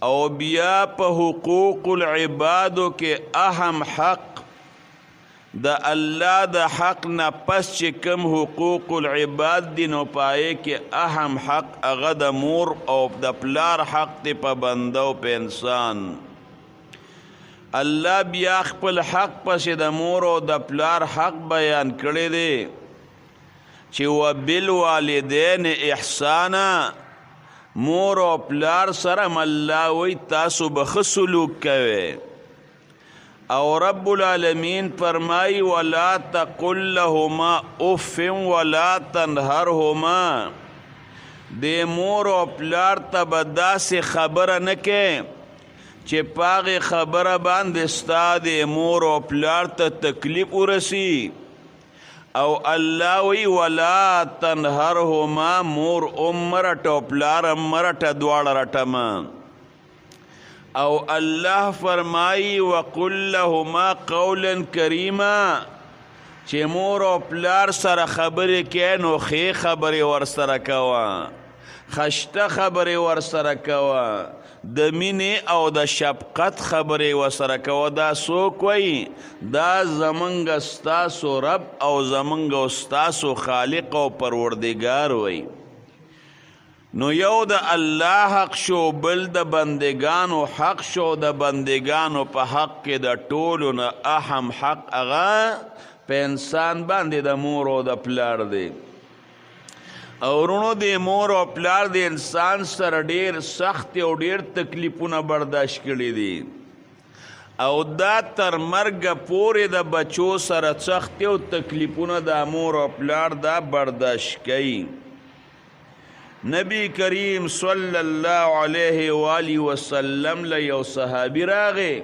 او بیا په حقوق العبادو کې اهم حق د الله د حق نه پس چې کوم حقوق العباد دي، نو پای کې اهم حق هغه د مور او د پلار حق دی په بنده او په انسان. الله بیا خپل حق پسې د مور او د پلار حق بیان کړی دی چې وبالوالدین احسانا، مور او پلار سره الله وی تاسو به ښه سلوک کوئ. او رب العالمین فرمای ولا تقل لهما اف ولا تنهرهما، د مور او پلار ته به داسې خبره نه کې چې پاغې خبره باندې ستا د مور او پلار ته تکلیف ورسی. او الله وی ولا تنهرهما، مور مرټه او پلار مرټه دواړه رټمه. او الله فرمای وقل لهما قولا کریما، چې مور او پلار سره خبرې کې نو ښې خبرې ورسره کوه، خشته خبرې ورسره کوه، د مینې او د شفقت خبرې ورسره کوه. دا څوک وایي؟ دا زمونږ ستاسو رب او زمونږ ستاسو خالق او پروردګار وایي. نو یو د الله حق شو، بل د بندگانو حق شو. د بندگانو په حق کې د ټولو نه اهم حق هغه په انسان باندې د مور او د پلار دی. او وروڼو، د مور او پلار د انسان سره ډیر سخت او ډیر تکلیفونه برداشت کړي دي، او دا تر مرګه پورې د بچو سره سخت او تکلیفونه د مور او پلار دا برداشت کوي. نبی کریم صلی الله علیه وآله وسلم له یو صحابي راغی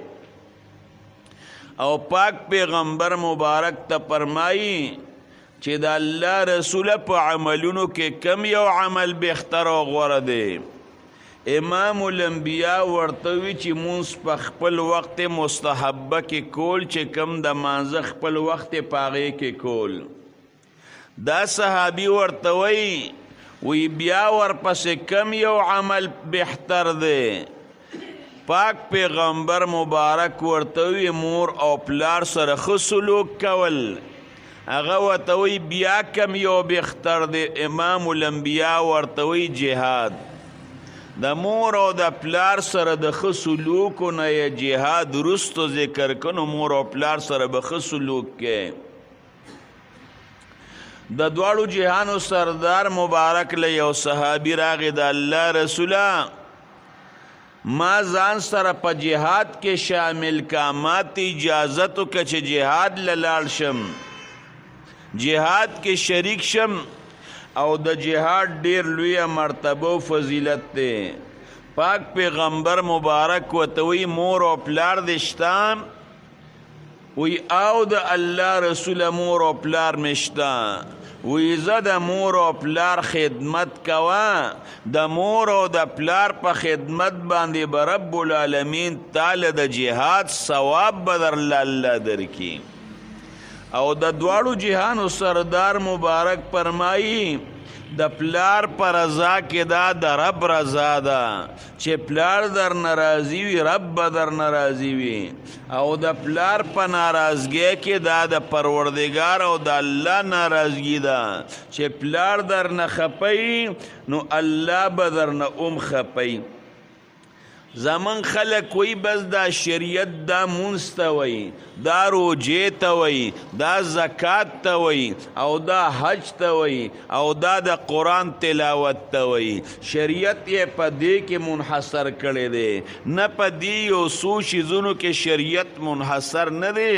او پاک پیغمبر مبارک ته فرمایي چې د الله رسول په عملونو کې کم یو عمل بهتر او غوره دی. امام الانبیاء ورته وی چې مونځ په خپل وخت مستحبه کې کول، چې کم د مانځه خپل وخت په هغې کې کول. دا صحابي ورته وی وی بیا ورپسې کم یو عمل بهتر دی. پاک پیغمبر مبارک ورته وی مور او پلار سره ښه سلوک کول. هغه ورته وی بیا کم یو بهتر دی. امام الانبیاء ورته وی جهاد. د مور او د پلار سره د ښه سلوکو نه یې جهاد وروستو ذکر کړو، نو مور او پلار سره به ښه سلوک کوي. د دواړو جهانو سردار مبارک له یو صحابي راغی، د الله رسوله ما ځان سره په جهاد کې شامل کا، ما ته اجازت وکړه چې جهاد له لاړ شم، جهاد کې شریک شم. او د جهاد ډیر لویه مرتبه او فضیلت دی. پاک پیغمبر مبارک ورته وی مور او پلار دې شته؟ وی او د الله رسول مور او پلار مې شته. وی زه د مور او پلار خدمت کوه، د مور او د پلار په خدمت باندې به رب العالمین تعالی د جهاد ثواب به درله الله درکړي. او د دواړو جهانو سردار مبارک فرمایي د پلار په رضا کې دا د رب رضا ده، چې پلار در ناراضي وي رب به در ناراضي وي، او د پلار په ناراضګۍ کې دا د پروردګار او د الله ناراضګي ده، چې پلار در نه خپه نو الله به در نه هم خپه. زمون خلک وی بس دا شریعت دا مونځ ته وی، دا روژې ته وی، دا زکات ته وی، او دا حج ته وی، او دا د قرآن تلاوت ته وی. شریعت یې په دې کې منحصر کړی دی، نه په دې یو څو شیزونو کې شریعت منحصر نه دی.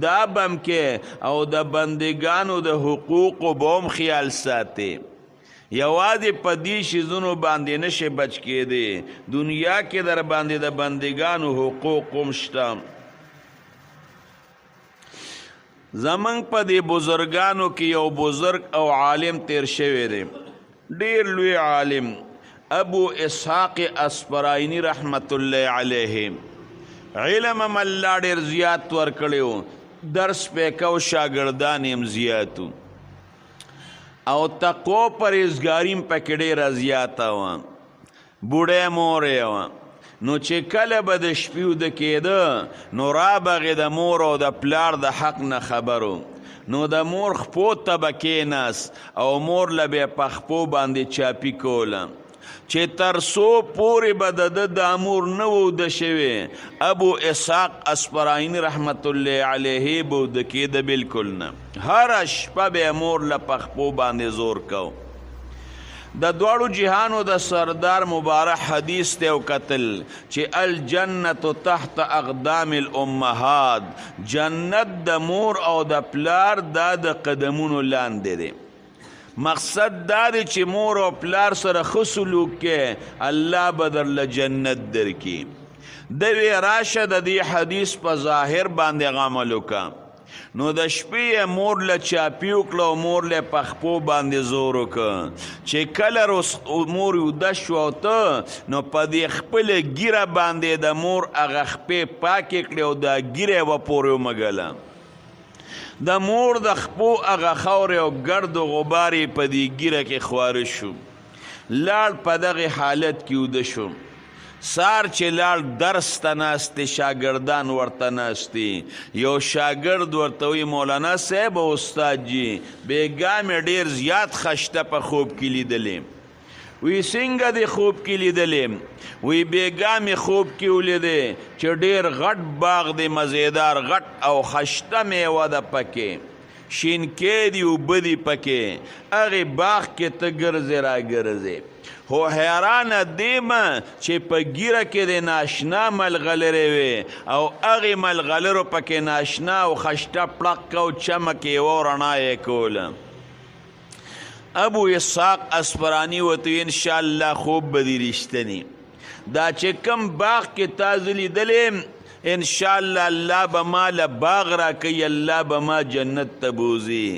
دا بم کې او د بندګانو د حقوقو به هم خیال ساتي. یوازې په دې شیزونو باندې نشي بچ کېدی، دنیا کې در باندې د بندګانو حقوق هم شته. زمونږ په دې بزرګانو کې یو بزرګ او عالم تیر شوی دی، ډیر لوی عالم، ابو اسحاق اسپراینی رحمت الله علیه. علم هم الله ډیر زیات ورکړی و، درس پې کو، شاګردان یې هم زیات وو، او تقوا پرهیزګاري هم پکې ډېره زیاته وه. بوډۍ مور یې وه. نو چې کله به د شپې اوده کېده نو رابغې د مور او د پلار د حق نه خبرو، نو د مور خپو ته به کېناست او مور له به یې په خپو باندې چاپي کوله چې تر څو پورې به د ده دا مور نه وه اوده شوې. ابو اسحاق اسفرایني رحمت الله علیه به اوده کېده بالکل نه، هره شپه به یې مور له په خپو باندې زور کو. د دواړو جهانو د سردار مبارک حدیث ته وکتل چې الجنت تحت اقدام الامهات، جنت د مور او د پلار دا د قدمونو لاندې دی. مقصد دا دی چې مور او پلار سره ښه سلوک کې الله به درله جنت درکړي. دوی راشه د دې حدیث په ظاهر باندې عمل وکړه. نو د شپې یې مور له چاپي وکړه او مور له په خپو باندې زور وکړ چې کله مور اوده شوه او ته نو په دې خپله ږیره باندې د مور هغه خپې پاکې کړې او دا ږیره یې ورپورې ومږله. د مور د خپو هغه خاورې او ګرد و غبار یې په دې ږیره کې خواره شو. لاړ په دغې حالت کې اوده شو. سار چې لاړ درس ته ناست دی، شاګردان ورته ناست دي. یو شاګرد ورته وایي مولانا صاحب او استاد جي بېګا مې ډېر زیات خشته په خوب کې لیدلې. وی څنګه دې خوب کې لیدلې؟ وی بېګا مې خوب کې ولیدې چې ډېر غټ باغ دی، مزیدار غټ او خشته میوه ده پکې، شینکې دي، اوبه دي پکې، هغې باغ کې ته ګرځې راګرځې. خو حیرانه دیم چې په ږیره کې د ناشنا ملغلرې وې او هغې ملغلرو پکې ناشنا او خشته پړق او چمک یې وه او رڼا یې کوله. ابو اسحاق اسفراني ورته ویل انشاءالله خوب به دې رښتینی، دا چې کوم باغ کې تا زه لیدلی یم انشاءالله الله به ما له باغ راکوي، الله به ما جنت ته بوځي.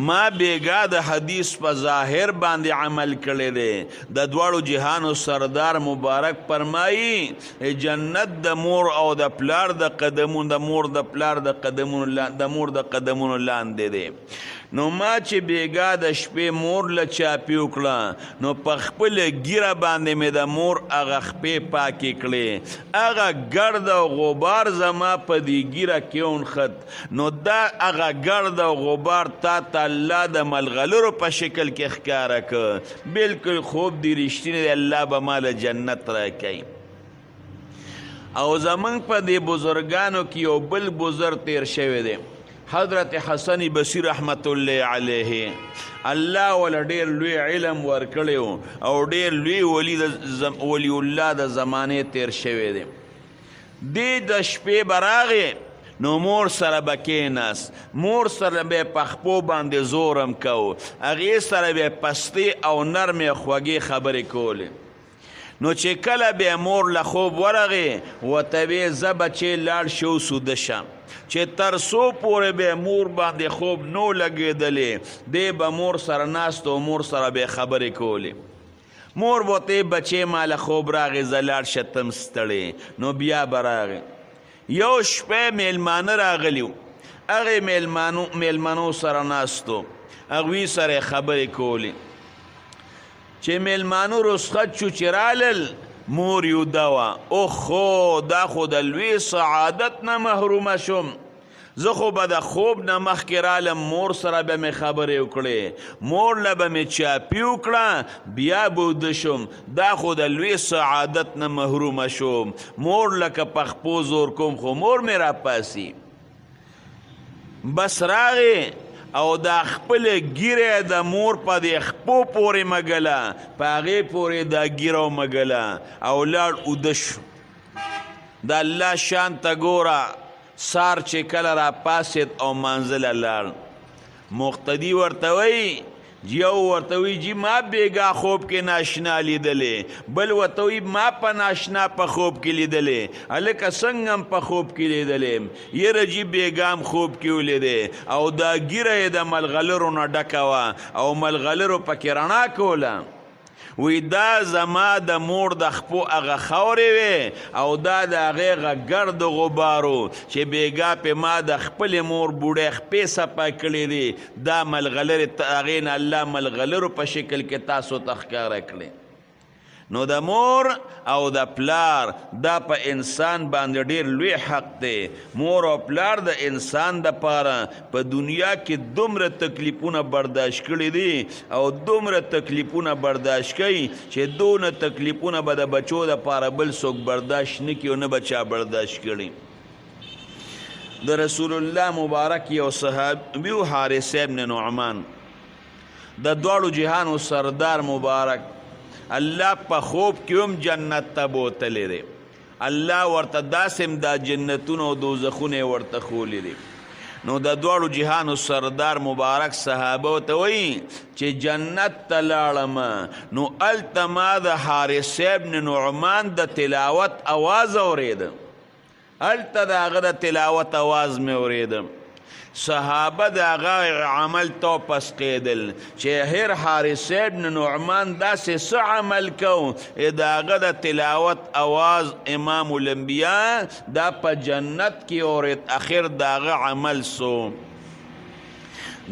ما بېګا د حدیث په ظاهر باندې عمل کړی دی. د دواړو جهانو سردار مبارک فرمایي جنت د مور او د پلار د قدمونو، د مور د پلار د قدمونو د مور د قدمونو لاندې دی. نو ما چې بېګا د شپې مور له چاپي وکړه نو په خپله ږیره باندې مې د مور هغه خپې پاکې کړې، هغه ګرد او غبار زما په دې ږیره کې ونښت. نو دا هغه ګرد او غبار تا ته الله د ملغلرو په شکل کې ښکاره کړ. بالکل خوب دې رښتینی دی، الله به ما له جنت راکوي. او زمونږ په دې بزرګانو کې یو بل بزرګ تیر شوی دی، حضرت حسن بصری رحمت الله علیه. الله ولا ډیر لوی علم ورکړی او ډیر لوی ولی الله د زمانې تیر شوی دی. دې د شپې به راغی نو مور سره به کېناست، مور سره به په خپو باندې زور هم کو، هغې سره به پستې او نرمې خوږې خبرې کولې. نو چې کله به مور له خوب ورغی ورته ویې ځه بچې لاړ شو سوده شه، چې تر څو پورې به مور باندې خوب نو لګېدلې دی به مور سره ناست او مور سره به خبرې کولې. مور به ورته ویې بچې ما له خوب راغی ځه لاړ شه تم ستړی. نو بیا به راغی. یو شپه میلمانه راغلي وو، هغې میلمنو سره ناست وو، هغوی سره یې خبرې کولې. چې میلمانو رخصت شو چې رالل مور یې اوده وه. اوخو دا خو د لوی سعادت نه محرومه شوم، زه خو به د خوب نه مخکې رالم مور سره به مې خبرې وکړې، مور له به مې چاپي وکړه، بیا به اوده شوم. دا خو د لوی سعادت نه محرومه شوم، مور لکه په خپو زور کوم خو مور مې راپاسي. بس راغی او دا خپله ږیره د مور په دې خپو پورې مږله، په هغې پورې دا ږیره ومږله او لاړ اوده شو. د الله شان ته ګوره، سار چې کله راپاڅېد او منزله لاړ، مقتدي ورته وایي، یو ورته وایي جي ما بېګا خوب کې ناشنا لیدلې، بل ورته وایي ما په ناشنا په خوب کې لیدلې، هلکه څنګه هم په خوب کې لیدلې؟ یره جي بېګا هم خوب کې ولیدې او دا ږیره یې د ملغلرو نه ډکه وه او ملغلرو پکې رڼا کوله. وی دا زما د مور د خپو هغه خاورې وې او دا د هغې هغه ګرد غبارو چې بېګا پې ما د خپلې مور بوډۍ خپې صفا کړې دي، دا ملغلرې هغې نه الله ملغلرو په شکل کې تاسو ته ښکاره کړې. نو د مور او د پلار دا په انسان باندې ډیر لوی حق دی. مور او پلار د انسان د پاره په دنیا کې دومره تکلیفونه برداشت کړي دي او دومره تکلیفونه برداشت کوي چې دونه تکلیفونه به د بچو د پاره بل څوک برداشت نه کړي او نه به چا برداشت کړي. د رسول الله مبارک یو صحابي و، حارث ابن نعمان، د دواړو جهانو سردار مبارک، الله په خوب کې هم جنت ته بوتلی دی. الله ورته داسې هم دا جنتونه او دوزخونه یې ورته ښوولي دي. نو د دواړو جهانو سردار مبارک صحابه ته وایي چې جنت ته لاړم، نو هلته ما د حارث ابن نعمان د تلاوت اواز اورېده. هلته د هغه د تلاوت اواز مې اورېده. صحابه د هغه عمل ته پسقېدل چې هر حارث ابن نعمان داسې څه عمل کو، د هغه د تلاوت اواز امام الانبیاء دا په جنت کې اورېد. اخر د هغه عمل سو.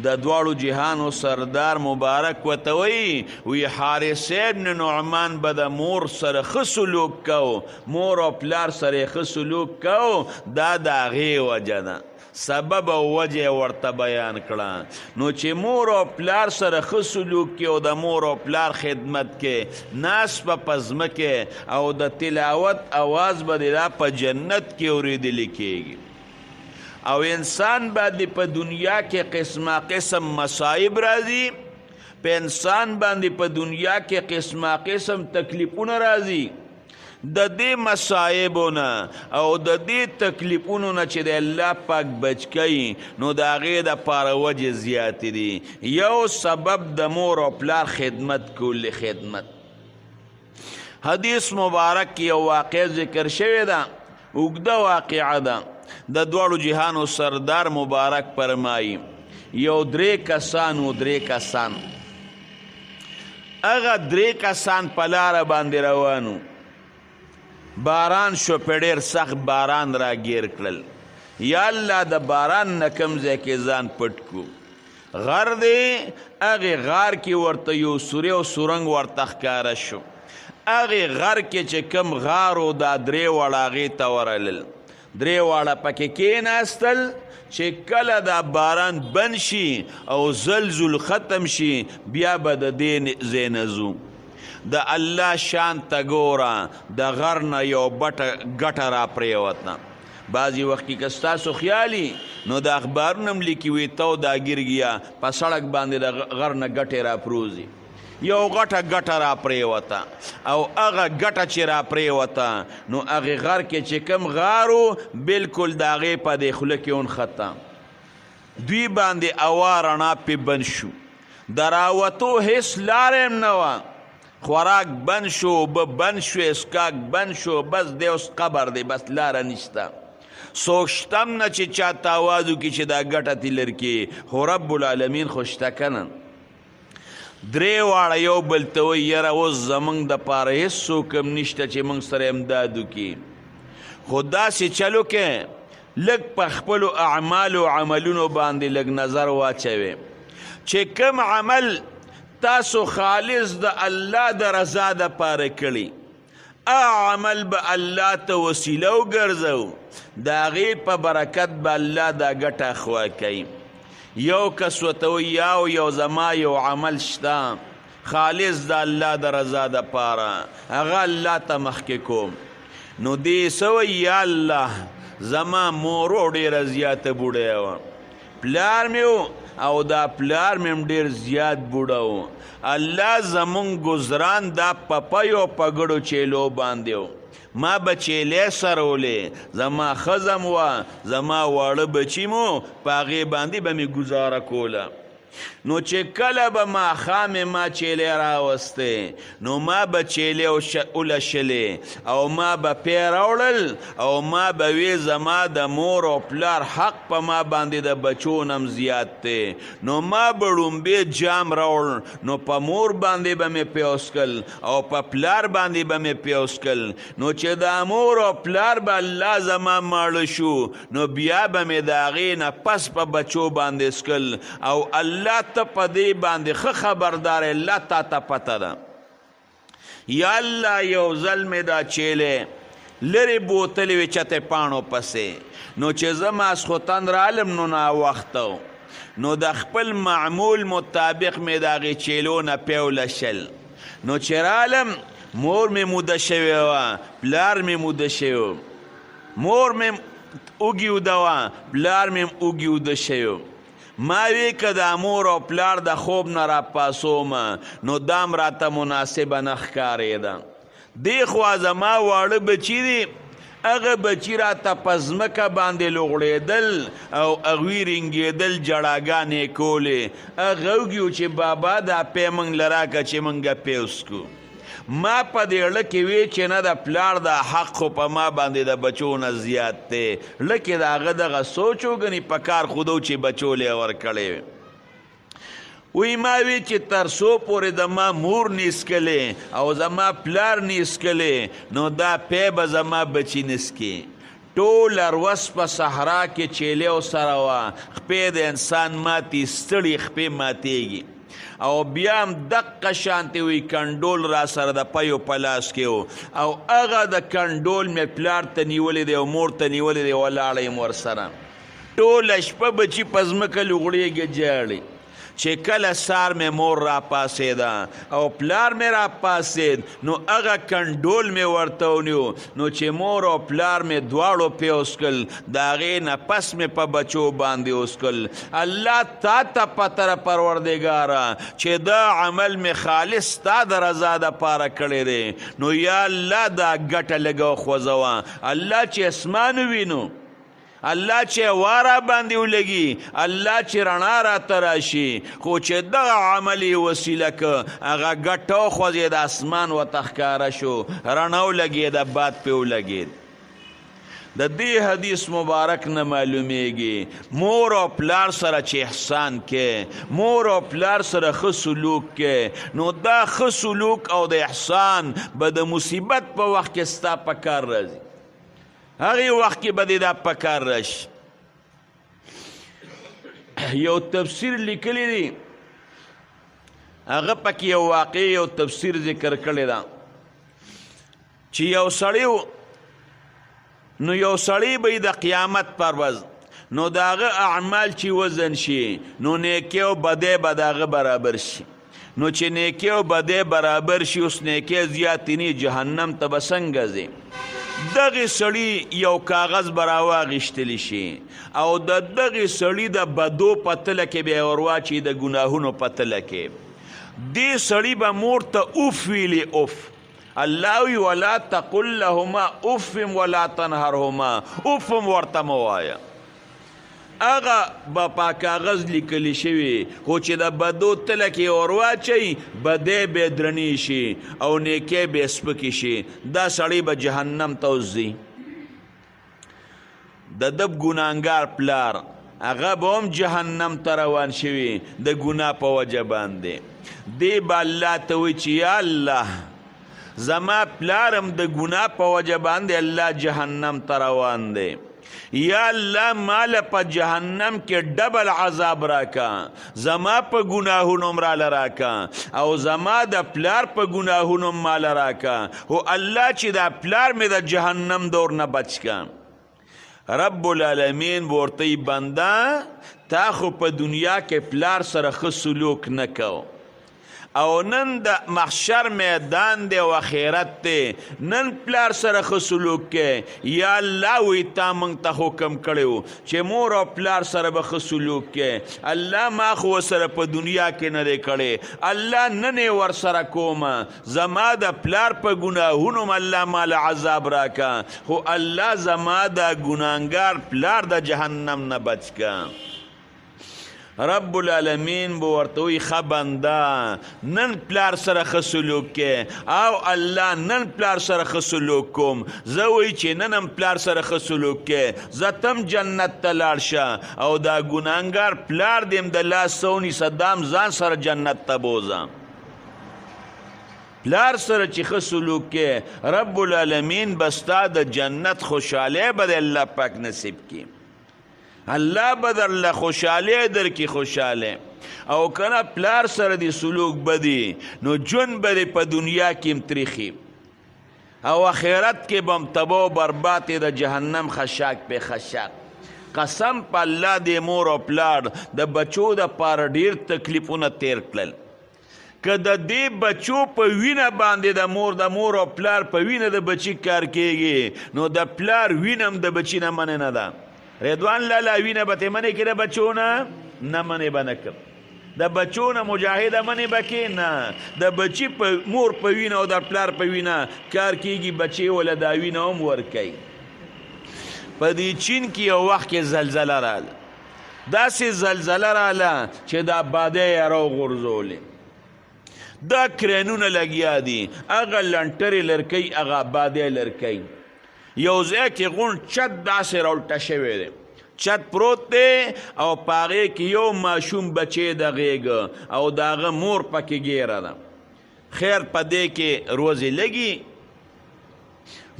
د دواړو جهانو سردار مبارک ورته وایي، وی حارث ابن نعمان به د مور سره ښه سلوک کو، مور او پلار سره یې ښه سلوک کو، دا د هغې وجه ده. سبب او وجه ورته بیان کړه. نو چې مور او پلار سره ښه سلوک کې او د مور او پلار خدمت کې، ناس په ځمکه او د تلاوت اواز به دې دا په جنت کې اورېدلی کېږي. او انسان باندې په دنیا کې قسمه قسم مصائب راځي، په انسان باندې په دنیا کې قسمه قسم تکلیفونه راځي. د دې مصائبو نه او د دې تکلیفونو نه چې د الله پاک بچ کوي، نو د هغې دپاره وجې زیاتې دي. یو سبب د مور او پلار خدمت کول، خدمت. حدیث مبارک کې یو واقع ذکر شوې ده، اوږده واقعه ده. د دواړو جهانو سردار مبارک فرمایي، یو درې کسان و، درې کسان، هغه درې کسان په لاره باندې روانو. باران شو، په ډېر سخت باران راګیر کړل. یا الله د باران نه کوم ځای کې ځان پټ کو. غر دی، هغې غار کې ورته یو سوری او سورنګ ورته ښکاره شو. هغې غر کې چې کوم غار و، دا درې واړه هغې ته ورغلل. درې واړه پکې کېناستل چې کله دا باران بند شي او زلزل ختم شي، بیا به د دې ځای نه ځو. د الله شان ته ګوره، د غر نه یو بټه ګټه را پرېوته. بعضې وخت کې که ستاسو خیالي نو د اخبارونه هم لیکي، وي تو دا ګرګیا په سړک باندې د غر نه ګټې را پروځي. یو غټه ګټه را پرېوته، او هغه ګټه چې را پرېوته، نو هغې غر کې چې کوم غار و، بالکل د هغې په دې خوله کې ونښته. دوی باندې هوا رڼا پې بند شو، د راوتو هېڅ لاره هم نه وه. خوراک بند شو، اوبه بند شوې، اسکاک بند شو، بس دی اوس قبر دی، بس لاره نشته. څوک شته هم نه چې چا ته اواز وکړي چې دا ګټه ترې لرې کړي، خو رب العالمین خو شته که نه. درې واړه یو بل ته وایي، یاره اوس زموږ دپاره هېڅوک هم نشته چې موږ سره امداد وکړي، خو داسې چل وکړئ، لږ په خپلو اعمالو عملونو باندې لږ نظر واچوئ چې کوم عمل تاسو خالص د الله د رضا دپاره کړي، هغه عمل به الله ته وسیله وګرځوو، د هغې په برکت به الله دا ګټه خوا کوي. یو کس ورته وایي، یاو یو زما یو عمل شته خالص د الله د رضا دپاره، هغه الله ته مخکې کوم. نو دې څه وایي، یا الله زما مور ډېره زیاته بوډۍ وه، پلار مې و، او دا پلار مې هم ډېر زیات بوډا و. الله زمونږ ګزران دا په پیو په ګړو چیلو باندې و، ما به چیلې سرولې، زما ښځه م وه، زما واړه بچي مو، په هغې باندې به مې ګزاره کوله. نو چې کله به ماښام ما چیلې راوستې، نو ما به چیلې ولشلې او ما به پی راوړل، او ما به وی زما د مور او پلار حق په ما باندې د بچو نم زیات دی. نو ما به ړومبی جام راوړ، نو په مور باندې به مې پی وڅکل او په پلار باندې به مې پی وڅکل. نو چې دا مور او پلار به الله زما ماړه شو، نو بیا به مې د هغې نه پس په بچو باندې څکل. او الله ته په دې باندې ښه خبردار یې، الله تا ته پته ده. یا الله یو ځل مې دا چیلې لرې بوتلې وې چته پاڼو پسې، نو چې زه ماسخوتن رالم نو ناوخته و، نو د خپل معمول مطابق مې د هغې چیلو نه پیوله شل. نو چې رالم مور مې موده شوې وه، پلار مې موده شوی و، مور مې اوږي اوده وه، پلار مې هم اوږي اوده شوی و. ما وی که دا مور او پلار د خوب نه راپاسومه نو دام راته مناسبه نه ښکارېده. دې خوا زما واړه بچي دي، هغه بچي راته په ځمکه باندې لوغړېدل او هغوی رینګېدل، جړاګانې کولې. هغه وږي و چې بابا دا پی موږ له راکړه چې موږ پی وڅکو. ما په دې ړه کې وی چې نه د پلار دا حق خو په ما باندې د بچو نه زیات دی. ړه کې د هغه دغه سوچ وګني په کار خو ده چې بچو له یې ورکړی وي. وی ما وی چې تر څو پورې د ما مور نیسکلې او زما پلار نیسکلې نو دا پی به زما بچي نسکي. ټوله ورځ په صحرا کې چیلې سره وه، خپې د انسان ماتې، ستړي خپې ماتېږي. او بیا هم دقه شانتې وی کنډول را سره د پیو په لاس کې و، او هغه د کنډول مې پلار ته نیولی دی او مور ته نیولی دی، ولاړه یم ورسره. ټوله شپه بچي په ځمکه لوغړېږي ژاړي. چې کله سار مې مور را پاسېده او پلار مې را پاسېد نو هغه کنډول مې ورته ونیو، نو چې مور او پلار مې دواړو پې وڅکل، د هغې نه پس مې په بچو باندې وڅکل. الله تا ته پته ده پروردګاره چې دا عمل مې خالص ستا د رضا دپاره کړی دی، نو یا الله دا ګټه لږه وخوځوه. الله چې اسمان ووینو، الله چې واره باندې ولګي، الله چې رڼا راته راشي، خو چې دغه عمل یې وسیله که هغه ګټه وخوځېده، اسمان ورته ښکاره شو، رڼا ولګېده، باد پرې ولګېد. د دې حدیث مبارک نه معلومیږي مور او پلار سره چې احسان کې، مور او پلار سره ښه سلوک کې، نو دا ښه سلوک او د احسان به د مصیبت په وخت کې ستا په کار راځي، هغې وخت کې به دې دا په کار راشي. یو تفسیر لیکلی دی، هغه پکې یو واقع یو تفسیر ذکر کړی ده چې یو سړی و، نو یو سړی به د قیامت پر ورځ نو د هغه اعمال چې وزن شي نو نیکي او بدی به د هغه برابر شي. نو چې نیکي او بدی برابر شي، اوس نیکي زیاتې نه، جهنم ته به څنګه ځي؟ دغې سړي یو کاغذ به راواغېستلی شي او د دغې سړي د بدو په تله کې به یې ورواچوي، د ګناهونو په تله کې. دې سړي به مور ته اوف ویلي، اوف. الله وی ولا تقل لهما اوف ولا تنهرهما، اوف هم ورته مه وایه. هغه به په کاغذ لیکلی شوي، خو چې د بدو تله کې ورواچوي بدی به درنې شي او نیکې به سپکې شي، دا سړی به جهنم ته وځي. د ده ګناهګار پلار هغه به هم جهنم ته روان شوي د ګناه په وجه باندې. دی به الله ته وایي چې یا الله زما پلار هم د ګناه په وجه باندې الله جهنم ته روان دی، یا الله مال په جهنم کې ډبل عذاب راکا، زما په ګناهونو هم راله راکا او زما د پلار په ګناهونو هم ماله راکا، هو الله چې دا پلار مې د جهنم دور نه بچ کا. رب العالمین به ورته وایي بنده تا خو په دنیا کې پلار سره ښه سلوک نه کو، او نن د محشر میدان دی او آخرت دی، نن پلار سره ښه سلوک کې. یا الله وی تا موږ ته حکم کړی و چې مور او پلار سره به ښه سلوک کې، الله ما خو ورسره په دنیا کې نه دی کړی، الله نن یې ورسره کومه، زما د پلار په ګناهونو هم الله ما له عذاب راکه، خو الله زما د ګناهګار پلار د جهنم نه بچ که. رب العالمین به ورته وایي ښه بنده نن پلار سره ښه سلوک کې، او الله نن پلار سره ښه سلوک کوم، زه وایي چې نن هم پلار سره ښه سلوک کې، زه تم جنت ته لاړ شه، او دا ګناهګار پلار دې هم د لاس څه ونیسه، دا هم ځان سره جنت ته بوځه. پلار سره چې ښه سلوک کې رب العالمین به ستا د جنت خوشحالۍ به د الله پاک نصیب کړي، الله به درله خوشحالۍ درکړي خوشحالۍ. او کنه پلار سره دی سلوک بدی نو ژوند به دې په دنیا کې هم تریخي او آخرت کې به هم تباه او برباد د جهنم خشاک په خشاک. قسم په الله دې مور او پلار د بچو د پاره ډیر تکلیفونه تیر کړل. که د دې بچو په وینه باندې د مور او پلار په وینه د بچی کار کیږي نو د پلار وینه هم د بچی نه منې نه ده. رضوان لالا وینه به ترې منې کړې د بچو نه؟ نه منې به نه کړم. د بچو نه مجاهده منې به کې نه. د بچی په مور په وینه او د پلار په وینه کار کیږي، بچی وله دا وینه هم ورکوي. په دې چین کې یو وخت کې زلزله راغله، داسې زلزله راغله چې د آبادۍ یې راوغورځولې. دا کرینونه لګیا دي، هغه لنټرې لرکوي، هغه آبادۍ لرکوي. یو ځای کې غونډ چت داسې راولټه شوی دی، چت پروت دی او په هغې کې یو ماشوم بچی د غېږ او د هغه مور پکې ګیره ده. خیر په دې کې روزې لګي،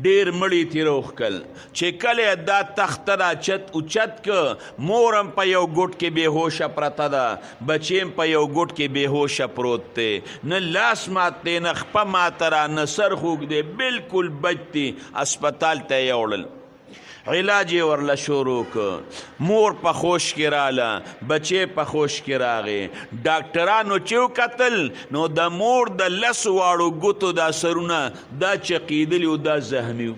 ډېر مړي ترې وښکل. چې کله یې دا تخته دا چت اوچت که، مور هم په یو ګوټ کې بېهوشه پرته ده، بچی هم په یو ګوټ کې بېهوشه پروت دی، نه لاس مات دی، نه خپه ماته را، نه سر خوږ دی، بالکل بچ دی. هسپتال ته یې یوړل، علاج یې ورله شروع که. مور په خوش کې راله، بچی په خوش کې راغی. ډاکټرانو چې وکتل نو د مور د لسو واړو ګوتو دا سرونه دا چقېدلي وو، دا زخمي وو،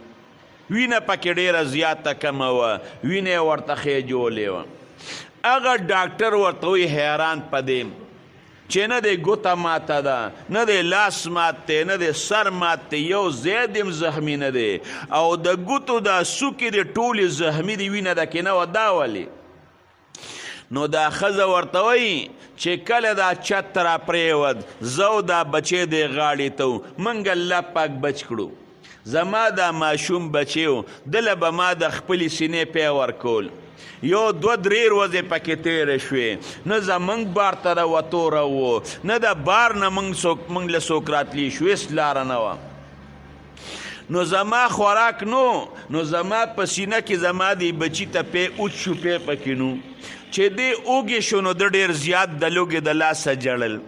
وینه پکې ډېره زیاته کمه وه، وینه یې ورته خېجولې وه. هغه ډاکټر ورته وایي حیران په دې چې نه دی ګوته ماته ده، نه دی لاس مات دی، نه دی سر مات دی، یو ځای دی هم زخمي نه دی، او د ګوتو دا څوکې دې ټولې زخمي دي، وینه ده کې نه وه، دا ولې؟ نو دا ښځه ورته وایي چې کله دا چت را پرېوت، زه او دا بچی دی غاړې ته وو، موږ الله پاک بچ کړو، زما دا ماشوم بچی و، دله به ما د خپلې سینې پی ورکول. یو دوه درې ورځې پکې تېرې شوې، نه زمونږ بار ته د وتو راوو، نه د بار نه مونږ له څوک راتلی شو، هېڅ لاره نه وه. نو زما خوراک نو، نو زما په سینه کې زما دې بچي ته پی اوچ شو، پی پکې نو چې دې اوږې شو نو ده ډېر زیات د لوږې د لاسه ژړل.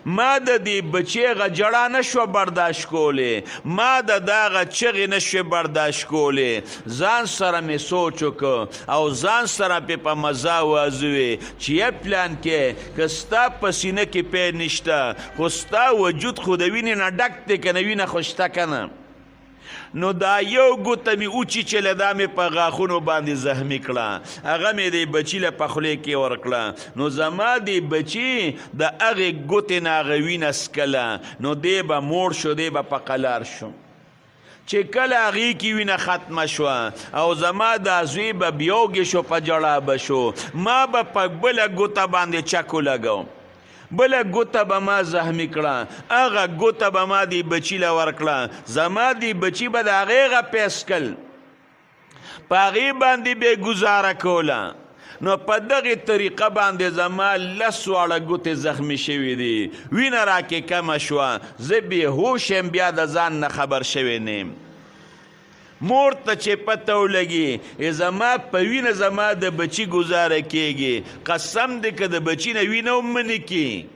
ما د دې بچي هغه ژړا نه شوه برداشت کولی، ما د دغه چغې نه شوې برداشت کولی. ځان سره مې سوچ وکړ او ځان سره پې په مزه وازوې چې یه پلان کې که ستا په سینه کې پی نشته خو ستا وجود خو د وینې نه ډک دی که نه، وینه خو شته که نه. نو دا یو ګوته مې وچیچله، دا مې په غاښونو باندې زخمي کړه، هغه مې دې بچي له په خولې کې ورکړه. نو زما دې بچي د هغې ګوتې نه هغه وینه څکله، نو دی به موړ شو، دی به په قلار شو. چې کله هغې کې وینه ختمه شوه او زما دا زوی به بیا وږی شو، په ژړا به شو، ما به په بله ګوته باندې چک ولګوم، بله ګوته به ما زخمي کړه، هغه ګوته به ما دې بچي له ورکړه، زما دې بچي به د هغې هغه پیسکل په هغې باندې به یې ګزاره کوله. نو په دغې طریقه باندې زما لس واړه ګوتې زخمي شوي دي، وینه راکې کمه شوه، زه بېهوش یم، بیا د ځان نه خبر شوی نه یم. مور ته چې پته ولګي زما په وینه زما د بچي ګزاره کیږي، قسم دی که د بچي نه وینه هم منې کي،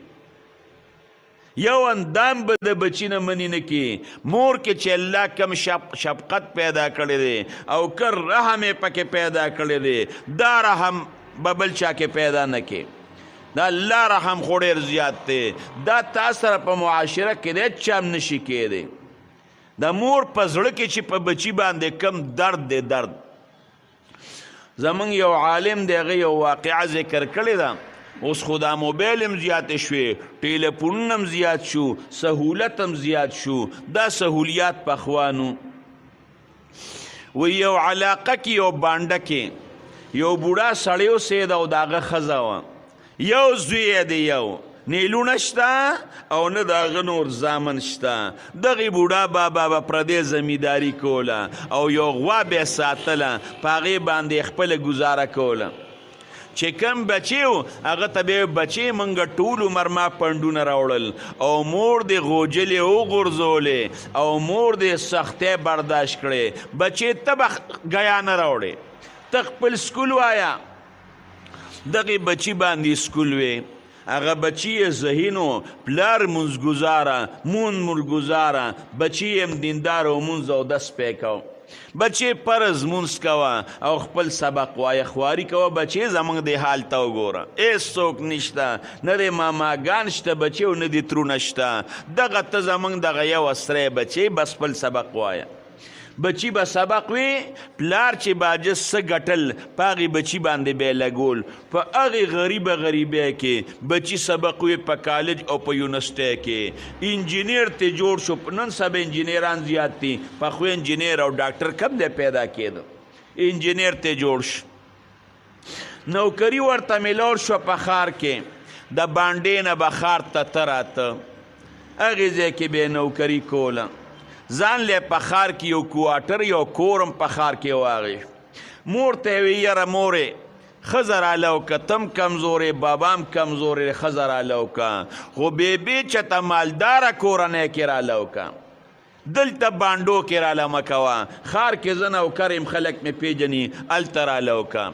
یو اندام به د بچي نه منې نه کي. مور کې چې الله کم شفقت پیدا کړی دی او که رحم یې پکې پیدا کړی دی، دا رحم به بل چا کې پیدا نه کي. دا الله رحم خو ډېر زیات دی، دا تا سره په معاشره کې دی هېچا هم نشي کېدی. د مور په زړه کې چې په بچي باندې کم درد دی، درد. زمونږ یو عالم دی، هغه یو واقعه ذکر کړې ده. اوس خو دا موبایل هم زیاتې شوې، ټیلیفونونه هم زیات شو، سهولت هم زیات شو، دا سهولیات پخوانو. وی یو علاقه کې یو بانډه کې یو بوډا سړی اوسېده او د هغه ښځه وه، یو زوی یې دی، یو نیلونه شته او نه د هغه نور زامن شته. دغې بوډا بابا به پردې زمینداري کوله او یو غوا به یې ساتله، په هغې باندې یې خپله ګزاره کوله. چې کم بچی و هغه ته به یې بچی موږ ټول عمر ما پنډونه راوړل او مور دې غوجلې وغورځولې او مور دې سختۍ برداشت کړې، بچی ته به ګیا نه راوړې، ته خپل سکول وایه. دغې بچی باندې سکول وې. هغه بچی یې ذهین و، پلار مونځ ګزاره، مونځ مونځ، بچی یې هم دیندار او مونځ اودس پې کوه. بچی پرز مونځ کوه او خپل سبق وایه، خواري کوه. بچی زمونږ دې حال ته وګوره، هېڅوک نشته، نه دې ماماګان شته بچی او نه دې ترونه شته، دغه ته زمونږ دغه یو اسری بچی، بس خپل سبق وایه. بچی به سبق وي، پلار چې باجس څه ګټل په هغې بچي باندې به یې لګول، په هغې غریبه غریبۍ کې بچي سبق وي، په کالج او په یونیورسټۍ کې انجینر ته جوړ شو. نن سبا انجینران زیات دي، پخوا انجینر او ډاکټر کم دی پیدا کېده، انجینر ته جوړ شو. نوکري ورته میلاو شوه په ښار کې، د بانډې نه به ښار ته ته راته، هغې ځای کې به یې نوکري کوله. ځان له په ښار کې یو کوارټر یو کور هم په ښار کې واغېست. مور ته یې ویل، یاره مورې ښځه راله وکړه، ته هم کمزورې، بابا هم کمزورې، ښځه راله وکړه، خو بېبې چېرته مالداره کورنۍ کې راله وکړه، دلته بانډو کې راله مه کوه، ښار کې زه نوکر یم، خلک مې پېژني، هلته راله وکړه.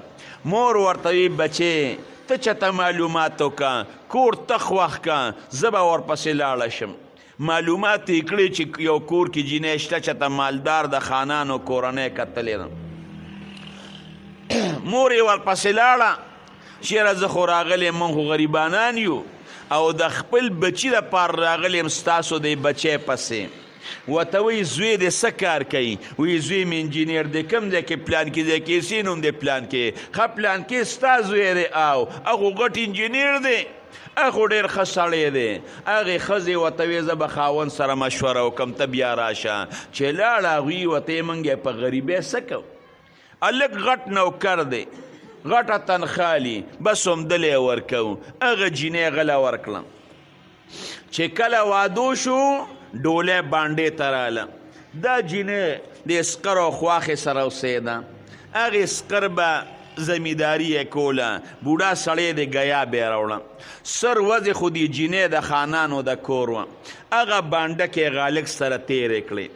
مور ورته وی، بچې ته چېرته معلومات وکړه، کور ته خوښ کړه، زه به ورپسې لاړه شم. معلومات یې کړي چې یو کور کې جینۍ شته چې ته مالدار د خانانو کورنۍ کتلې ده. مور یې ورپسې لاړه، چېرې زه خو راغلی یم، موږ خو غریبانان یو او د خپل بچي دپاره راغلی یم، ستاسو د بچی پسې. ورته وایي زوی دې څه کار کوي؟ وایي زوی مې انجینر دی، کوم ځای کې؟ پلان کې ځای کې، څه نوم دی؟ پلان کې. ښه پلان کې ستا زوی دی؟ او هغه غټ انجینر دی، هغه ډېر ښه سړی دی. هغې ښځې ورته ویې زه به خاوند سره مشوره وکړم، ته بیا راشه. چې لاړه هغوی ورته ویې موږ یې په غریبۍ څه کوو، هلک غټ نوکر دی، غټه تنخوا لري، بس همدلی یې ورکوو. هغه جینۍ غله ورکړه. چې کله وادو شو، ډولۍ بانډې ته راله. دا جینۍ د اسقر او خواښې سره اوسېده. هغې اسقر به زمینداري یې کوله، بوډا سړی دی، ګیا به یې راوړه. سر ورځې خو دې جینۍ د خانانو د کور وه. هغه بانډه کې هغه هلک سره تېرې کړې.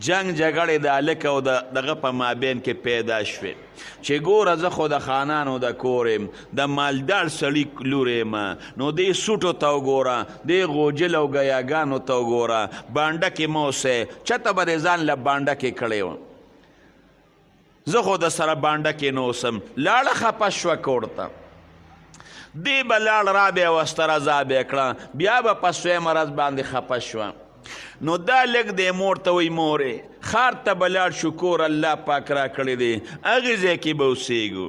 جنگ جګړې د هلک او د دغه په مابین کې پیدا شوې چې ګوره زه خو د خانانو د کور یم، د مالدار سړي لور یم، نو دې سوټو ته وګوره، دې غوجل او ګیاګانو ته وګوره، بانډه کې مه اوسئ، چېرته به دې ځان له بانډه کې کړی وم، زه خو د سره بانډه کې نه اوسم. لاړه خپه شوه کور ته، دی به لاړ را به یې وسته، رضا به یې کړه، بیا به په سویمه ورځ باندې خپه شوه. نو دا لږ دی مور ته وایي مورې ښار ته به لاړ شو، کور الله پاک را کړی دی، هغې ځای کې به اوسېږو.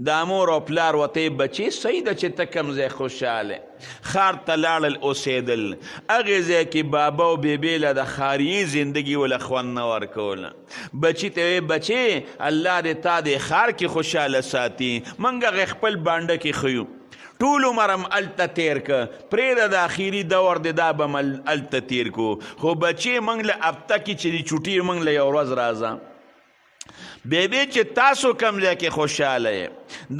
دا مور او پلار ورته وایي بچې صحیح ده چې ته کوم ځای خوشحاله. ښار ته لاړل اوسېدل، هغې ځای کې بابا او بیبې له د ښاریي زندګي وله خوند نه ورکوله. بچي ته وایي بچې الله دې تا دې ښار کې خوشحاله ساتي، موږ هغې خپل بانډه کې ښه یو، ټول عمر هم هلته تېر که، پرېږده د اخري دور دی دا به هم هلته تېر کړو، خو بچې موږ له هفته کې چې د چوټي موږ له یو ورځ راځه. بیبي چې تاسو کوم ځای کې خوشحاله یې.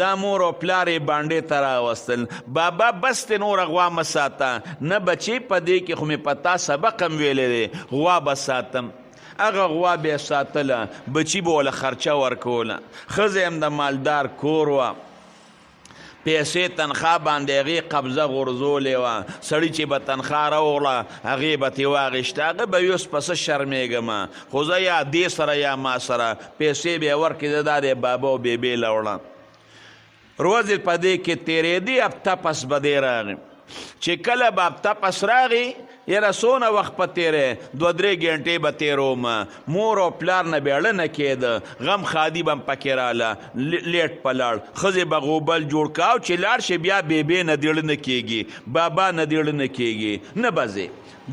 دا مور او پلار یې بانډې ته راوستل، بابا بس ته نوره غوا مه ساته، نه بچې په دې کې خو مې په تا سبق هم ویلی دی، غوا به ساتم. هغه غوا به یې ساتله، بچي به ورله خرچه ورکوله. ښځه یې هم د مالدار کور وه، پیسې تنخوا باندې هغې قبضه غورځولې وه. سړي چې به تنخوا راوړه هغې به ترې واخیسته، هغه به وي اوس په څه شرمېږم، خو زه یا دې سره یا ما سره پیسې به یې ورکړې، زه دا دی بابا او بیبې له وړه. ورځې په دې کې تېرېدې، هفته پس به دی راغی. چې کله به هفته پس راغی، یاره څونه وخت په تېرې، دوه درې ګنټې به تېروم، مور او پلار نه به اړه نه کېده، غم ښادي به هم پکې راله، لیټ په لاړ، ښځې به غوبل جوړ کا او چې لاړ شي بیا بیبې نه دې اړه نه کېږي، بابا نه دې اړه نه کېږي، نه به ځې.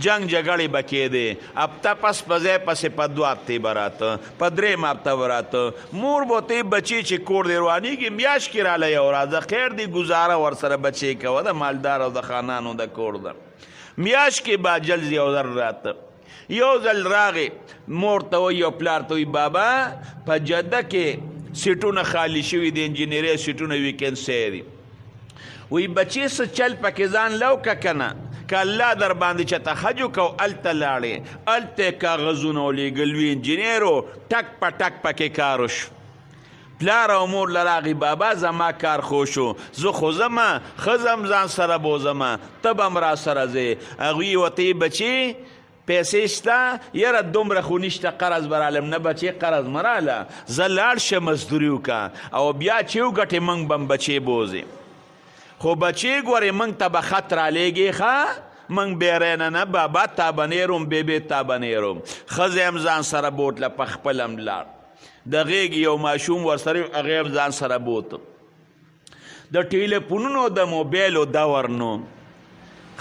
جنگ جګړې به کېدې. هفته پس په ځای پسې په دوه هفتې به راته، په درېیمه هفته به راته. مور به ورته وایي بچې چې کور دې روانېږي میاشت کې راله یو راځه، خیر دی ګزاره ورسره بچې کوه، د مالدار او د خانانو د کور ده. میاشت کې به اجل یو ځل راته. یو ځل راغی، مور ته وایي او پلار ته وایي بابا په جده کې سیټونه خالي شوي دي، انجینرۍ سیټونه ویکنسي دي. وایي بچې څه چل پکې ځان لو که که نه، که الله در باندې چېرته حج وکړو هلته لاړې، هلته یې کاغذونه ولېږل، وي انجینر و، ټک په ټک پکې کار وشو. پلار او مور له راغی، بابا زما کار خو شو، زه خو ځمه، ښځه هم ځان سره بوځمه، ته به هم راسره ځې. هغوی ورته وایي بچې پیسې شته؟ یاره دومره خو نشته، قرض به رالم. نه بچې قرض مه راله، زه لاړ شه مزدوري وکړه او بیا چې وګټې موږ به هم بچې بوځې. خو بچې ګورې موږ ته به خط رالیږې، ښه موږ بیرینه نه بابا تا به نیروم، بیبې تا به نیروم. ښځه هم ځان سره بوتله، په خپل هم لاړ. د غېږې یو ماشوم ورسره هغه هم ځان سره بوته. د ټیلیفونونو د موبایلو دور نو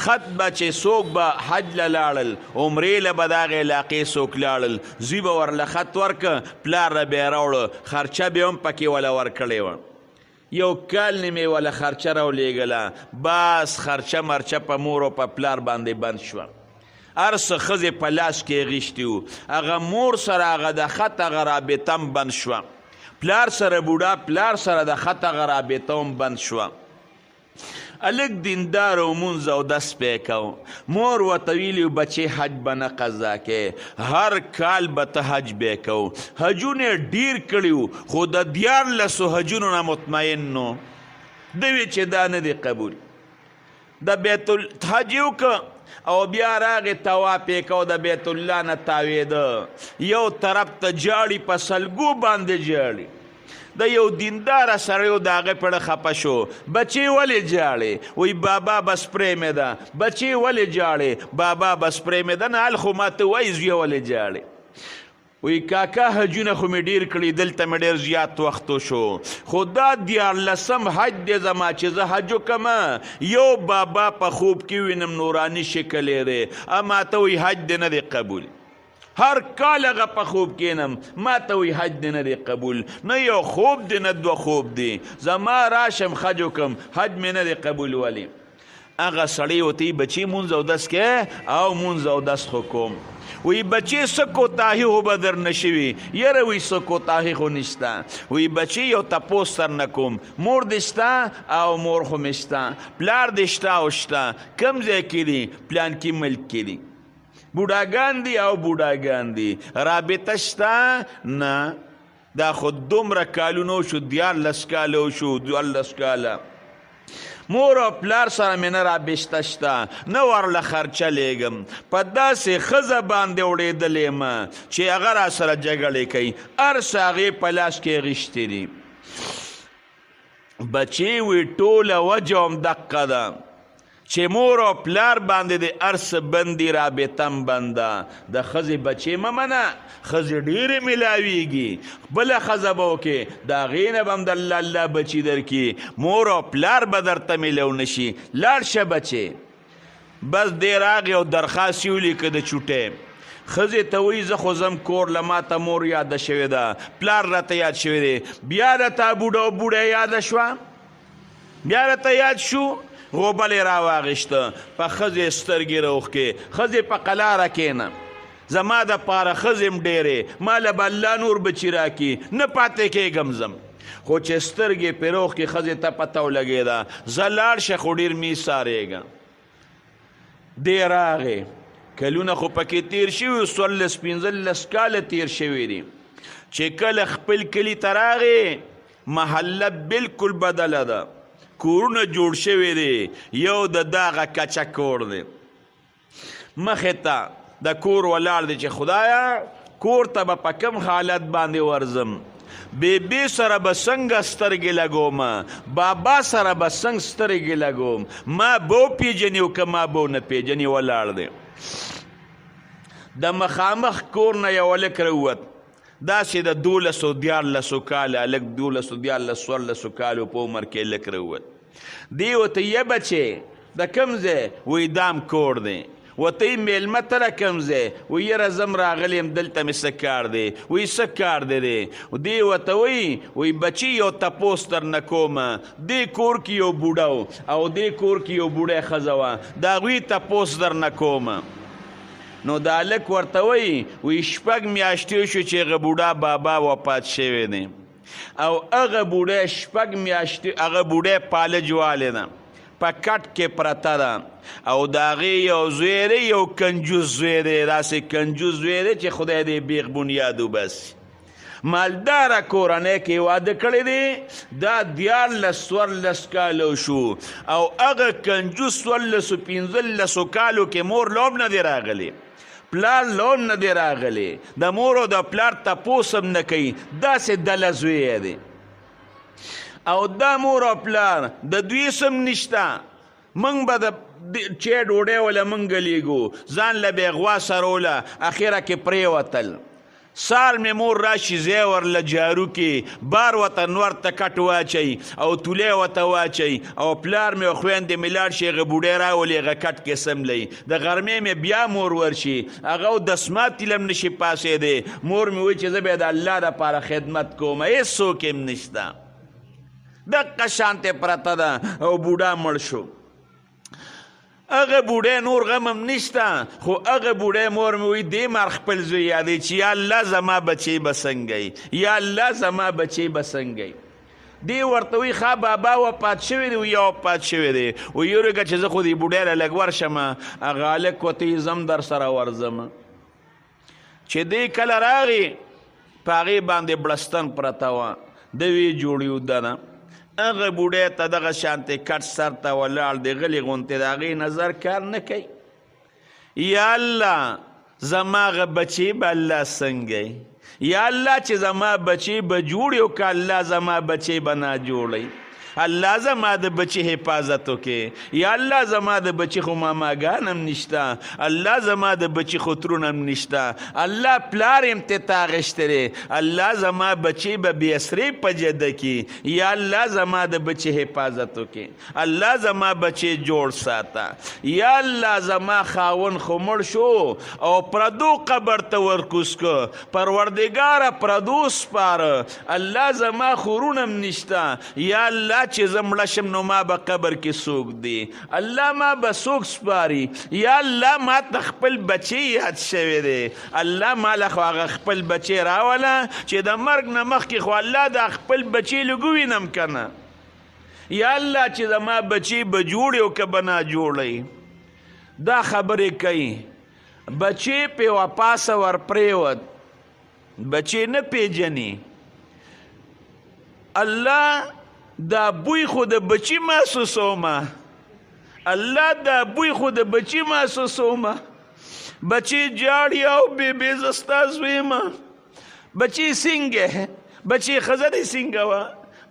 خط به چې څوک به حج له لاړل، عمرې له به د هغې علاقې څوک لاړل، زوی به ورله خط ورکه، پلار له به یې راوړه، خرچه به یې هم پکې وله ورکړې وه. یو کال نیمې وله خرچه راولېږله، بس خرچه مرچه په مور او په پلار باندې بند شوه. هر څه ښځې په لاس کې اخیستي وو، هغه مور سره هغه د خط هغه رابطه هم بند شوه، پلار سره بوډا پلار سره د خط هغه رابطه هم بند شوه. هلک دیندار او مونځ او دس پې کو، مور ورته ویلي بچې حج به نه قضا کې، هر کال به ته حج به کو. حجونه یې ډېر کړي وو، خو د 13 حجونو نه مطمئن نو ده وی چې دا نه دی قبول. د بیت حج یې وکړه او بیا راغی طواف یې کو، د بیت الله نه تاوېده، یو طرف ته جاړي، په سلګو باندې جاړي. د یو دینداره سړی و، د هغه پړه خپه شو، بچې ولې جاړې؟ وایي بابا بس پرې مې ده. بچې ولې جاړې؟ بابا بس پرې مې ده. نه هل خو ماته وایي زویه ولې جاړې؟ وایي کاکا حجونه خو مې ډېر کړي، دلته مې ډېر زیات وخت وشو، خو دا 13 حج دی زما چې زه حج وکړم، یو بابا په خوب کې وینم نوراني شکل یې دی، ماته وایي حج دې نه دی قبول. هر کال هغه په خوب کینم، ما ته وایي حج دې نه دی قبول. نه یو خوب دی نه دوه خوب دی، زما راشم حج وکړم، حج مې نه دی قبول. ولې؟ هغه سړی ورته وایي بچې مونځ او دس کې؟ او مونځ او دس خو کوم. وایي بچې څه کوتاهي خو به در نه شوي؟ یاره وایي څه کوتاهي خو نشته. وایي بچې یو تپوس سر نه کوم، مور دې شته؟ او مور خو مې شته. پلار دې شته؟ او شته. کوم ځای کې دي؟ پلان کې ملک کې دي. بوډاګان دي؟ او بوډاګان دي. رابطه شته؟ نه. دا خو دومره کالونه وشو، 13 کاله وشو، 12 کاله مور او پلار سره مې نه رابطه شته، نه ورله خرچه لېږم. په داسې ښځه باندې وړېدلې یم چې هغه را سره جګړې کوي، هر څه هغې په لاس کې اخیستي دي. بچې وي ټوله وجه هم دقه ده چې مور او پلار باندې د هر څه بندي، رابطه هم بنده. د ښځې بچې مه منه، ښځې ډېرې ملاویږي، بله ښځه به وکړې، د هغې نه به هم د الله الله بچي درکړي، مور او پلار به درته میلاو نه شي. لاړ شه بچې. بس دی راغی او درخواست یې ولیکه د چوټۍ. ښځې ته وایي زه خو ځم کور له، ما ته مور یاده شوې ده، پلار راته یاد شوی دی. بیا راته بوډا او بوډۍ یاده شوه، بیا راته یاد شو، غوبل یې راواغېسته، په ښځې سترګې راوښکې، ښځې په قلاره کښېنه، زما د پاره ښځې هم ډېرې، ما له به الله نور بچي راکړي، نه پاتې کېږم ځم. خو چې سترګې پرې راوښکې، ښځې ته پته ولګېده، زه لاړ شه خو ډېر مې سارېږه. دی راغی، کلونه خو پکې تېر شوي وو، 14 15 کاله تېر شوي دي. چې کله خپل کلي ته راغی، محله بالکل بدله ده، کورونه جوړ شوي دي، یو د دغه کچه کور دی، مخې ته د کور ولاړ دی چې خدایا کور ته به په کوم حالت باندې ورځم، بیبي سره به څنګه سترګې لګوم، بابا سره به څنګه سترګې لګوم، ما به وپېژني او که ما به ونه پېژني. ولاړ دی، د مخامخ کور نه یو هلک راووت، داسې د 12 13 کاله هلک، 12 13 14 کالو په عمر کې هلک راووت. دی ورته یه بچې د کوم ځای؟ وایي دام کور دی. ورته یې مېلمه ته د کوم ځای؟ وایي یاره زه هم راغلی یم، دلته مې څه کار دی. وایي څه کار دی دی؟ دی ورته وایي، وایي بچي یو تپوس در نه کوم، دې کور کې یو بوډا و او دې کور کې یو بوډۍ ښځه وه، د هغوی تپوس در نه کوم. نو دا هلک ورته وایي، وایي 6 میاشتې وشو چې هغه بوډا بابا وفات شوی دی، او هغه بوډۍ 6 میاشتې، هغه بوډۍ پالج والې ده، په کټ کې پرته ده، او د هغې یو زوی دی، یو کنجوس زوی دی، داسې کنجوس زوی دی چې خدای دې بیخ بنیاد وباسي. مالداره کورنۍ کې واده کړی دی. دا 13 14 کالو شو او هغه کنجوس 14 15 کالو کې مور لوم نه دی راغلی، پلار لوم نه دی راغلی، د مور او د پلار تپوس هم نه کوي، داسې دله زوی دی. او دا مور او پلار د دوی سم نشته. موږ به د چې ډوډۍ وله موږ لیږو، ځان له به یې غوا سروله، اخره کې پرېوتل. سار مې مور راشي ځای ورله جارو کې بار ورته نور ته کټ واچوي او تولی ورته واچوي، او پلار مې او خویندې مې لاړ شي، هغه بوډۍ راولي، هغه کټ کې سملوي. د غرمې مې بیا مور ورشي، هغه او دسماتي لم نشي پاڅېدی. مور مې وایي چې زه به د الله دپاره خدمت کوم، هېڅوک یې هم نشته. دقه شانتې پرته ده او بوډا مړ شو. هغه بوډۍ نور غم هم نشته، خو هغه بوډۍ مور مې وایي دې مار خپل زوی یادوي چې یا الله زما بچی به څنګه وي، یا الله زما بچی به څنګه وي. دی ورته وایي ښه بابا وفات شوی دی، وایي وفات شوی دی. وایي یورګه چې زه خو دې بوډۍ له لږ ورشم. هغه هلک ورته وایي زه هم در سره ورځم. چې دی کله راغی په هغې باندې بړستن پرته وه، د وی جوړېده نه. هغه بوډۍ ته دغه شانتې کټ سر ته ولاړ دی، غلي غونتې د هغې نظر کار نه کوي. یا الله زما هغه بچی به الله څنګه وي، یا الله چې زما بچی به جوړ او که الله زما بچی به نه جوړوي، الله زما د بچی حفاظت وکړي، یا الله زما د بچی خو ماماګان هم نشته، الله زما د بچی خو ترونه هم نشته، الله پلار هم ته تا غشتی دی، الله زما بچی به بې اسرې په جده کي، یا الله زما د بچی حفاظت وکړي، الله زما بچی جوړ ساته، یا الله زما خاون خو مړ شو او پردو قبر ته ورکوز که، پروردګاره پردو سپاره، الله زما خورونه هم نشته، یا الله چې زه مړه شم نو ما به قبر کې څوک دی، الله ما به څوک سپاري، یا الله ما ته خپل بچی یاد شوی دی، الله ما له خو هغه خپل بچی راوله چې د مرګ نه مخکې خو الله دا خپل بچی لږ ووینم که نه، یا الله چې زما بچی به جوړ او که به نه جوړوي. دا خبرې کوي، بچی پې وپاسه ورپرېوت، بچی نه پیژني. الله دا بوی خو د بچی محسوسومه، الله دا بوی خو د بچی محسوسومه، بچی جاړي او بې بې زه ستا زوی یم، بچی څنګه، بچی ښځه دې څنګه وه،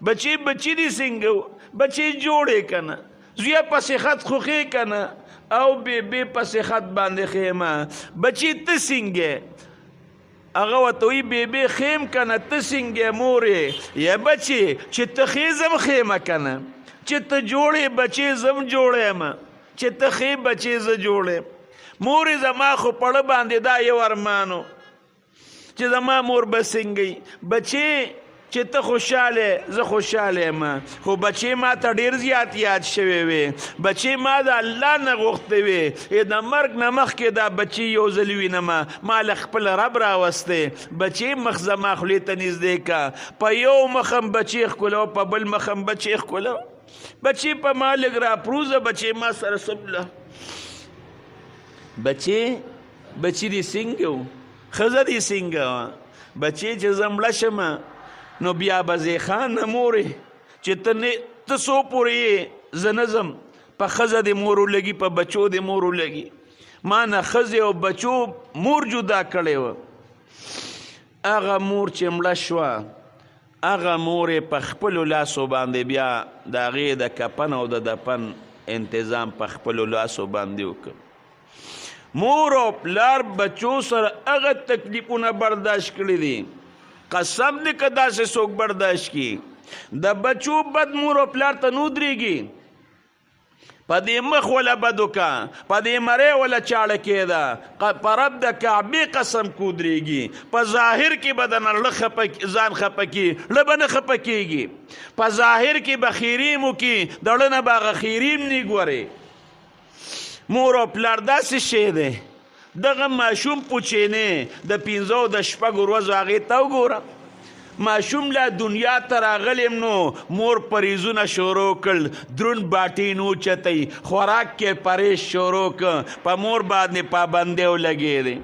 بچی بچی دې څنګه و، بچی جوړې که نه، زویه په صحت خو ښې که نه، او بې بې په صحت باندې ښه یم، بچی ته څنګه؟ هغه ورته وایي بې بې ښه یم که نه، ته څنګه یې مور یې؟ یا بچې چې ته ښې زه هم ښه یم که نه، چې ته جوړ یې بچې زه هم جوړ یم، چې ته ښې بچې زه جوړ یم. مور یې زما خو پړه باندې دا یو ارمان و چې زما مور به څنګه وي، بچې چې ته خوشحاله زه خوشحاله یم، خو بچې ما ته ډېر زیات یاد شوی وي، بچې ما د الله نه غوښتی وي، د مرګ نه مخکې دا بچې یو ځل وینم، ما له خپل رب راوستی، بچې مخ زما خولې ته نږدې که، په یو مخ هم بچې ښکلو، په بل مخ هم بچې ښکلو، بچې په ما لږ راپروزه، بچې ما سره سمله، بچې بچې دې څنګه و، ښځه دې څنګه وه، بچې چې زه مړه شم نو بیا به زه خان نه مورې چې ته نه ته څو پورې یې زه نه ځم، په ښځه دې مور ولګي، په بچو دې مور ولګي، ما نه ښځې او بچو مور جدا کړې وه. هغه مور چې مړه شوه، هغه مور یې په خپلو لاسو باندې بیا د هغې د کفن او د دفن انتظام په خپلو لاسو باندې وکړ. مور او پلار بچو سره هغه تکلیفونه برداشت کړي دي، قسم دې که داسې څوک برداشت کړي، د بچو بد مور او پلار ته نه ودرېږي، په دې مخ وله بد وکړه، په دې مرۍ وله چاړه کېده، په رب د کعبې قسم که ودرېږي، په ظاهر کې به د نړۍ ځان خفه کړي، ړه به نه خفه کېږي، په ظاهر کې به خیریم وکړي، د ړه نه به هغه خیریم نه ګوري. مور او پلار داسې شی دی، دغه ماشوم پوچینې د 5 او د 6 ورځو هغې ته وګوره، ماشوم لا دنیا ته راغلی یم نو مور پریزونه شروع کړل، درون باټین وچتئ، خوراک کې پریز شروع کړ، په مور باندې پابندۍ ولګېدې.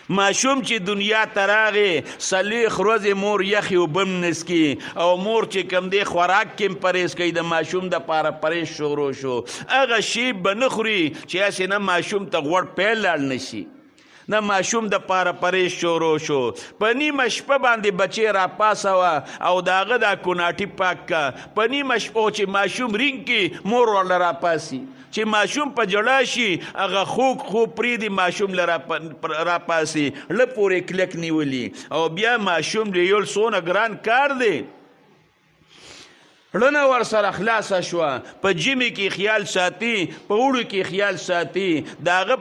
ماشوم چې دنیا ته راغی، 40 ورځې مور یخې اوبه هم نه څکي، او مور چې کوم دی خوراک کې هم پرهېز کوي، د ماشوم دپاره پرهېز شروع شو. هغه شی به نه خوري چې هسې نه ماشوم ته غوړ پیل لاړ نه شي. د ماشوم د پاره پرهېز شروع شو. په نیمه شپه باندې بچی راپاسوه او د هغه دا کوناټي پاک که. په نیمه شپه چې ماشوم رینګ کړي، مور ورله راپاسي. چې ماشوم په ژړا شي، هغه خوږ خوب پرېږدي، ماشوم له راپاسي، له پورې کلک نیولي، او بیا ماشوم لیول څونه ګران کار دی. ړنه ورسره خلاصه شوه. په ژمي کې خیال ساتي، په اوړي کې خیال ساتي. د هغه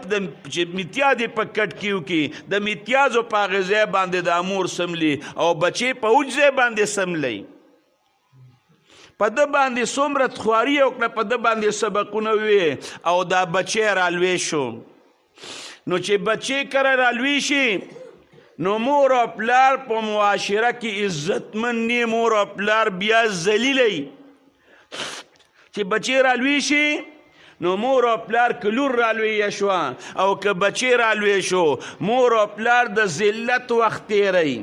چې میتیازې په کټ کې وکړي، د میتیازو په هغې ځای باندې د مور سملي، او بچې په اوج ځای باندې سملی. په ده باندې څومره خواري وکړه، په ده باندې سبقونه ووې، او دا بچی رالوی شو. نو چې بچی کره رالوی شي، نو مور او پلار په معاشره کې عزتمن نی، مور او پلار بیا ذلیلی. چې بچی رالوی شي، نو مور او پلار که لور رالویه شوه او که بچی رالوی شو، مور او پلار د ذلت وخت تېروي.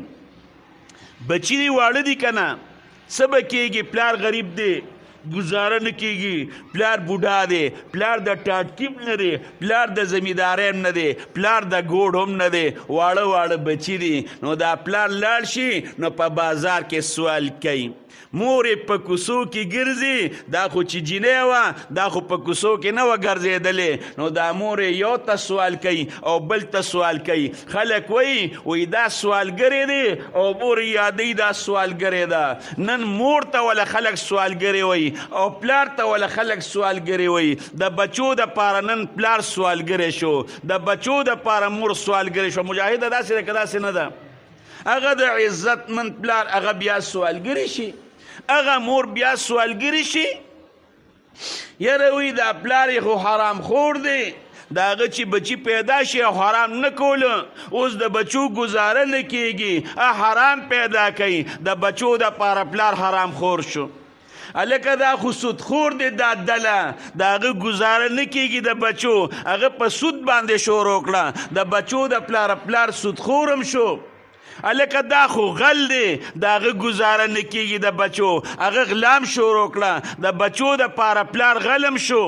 بچی دي واړه دي که نه، څه به کېږي؟ پلار غریب دی، ګزاره نه کېږي، پلار بوډا دی، پلار د ټاټکیم نه دی، پلار د زمیندارۍ هم نه دی، پلار د ګوډ هم نه دی، واړه واړه بچي دي. نو دا پلار لاړ شي، نو په بازار کې سوال کوي. مور یې په کوڅو کې ګرځي، دا خو چې جینۍ وه، دا خو په کوڅو کې نه وه ګرځېدلې. نو دا مور یې یو ته سوال کوي او بل ته سوال کوي. خلک وایي، وایي دا سوالګرې دی، او مور یې یادوي دا سوالګرې ده. نن مور ته وله خلک سوالګرې وایي، او پلار ته وله خلک سوالګرې وایي. د بچو دپاره نن پلار سوالګری شو، د بچو دپاره مور سوالګرې شو. مجاهده داسې ده که داسې نه ده؟ هغه د عزتمند پلار هغه بیا سوالګری شي، هغه مور بیا سوالګری شي. یاره وی دا پلار یې خو حرام خور دی، د هغه چې بچی پیدا شي او حرام نه کولو، اوس د بچو ګزاره نه کېږي، حرام پیدا کوي. د بچو دپاره پلار حرام خور شو. هلکه دا خو سودخور دی، دا دله د هغه ګزاره نه کېږي د بچو، هغه په سود باندې شروع کړه، د بچو د پلاره پلار سودخور هم شو. هلکه دا خو غل دی، د هغه ګزاره نه کېږي د بچو، هغه غلام شروع کړه، د بچو د پاره پلار غلم شو.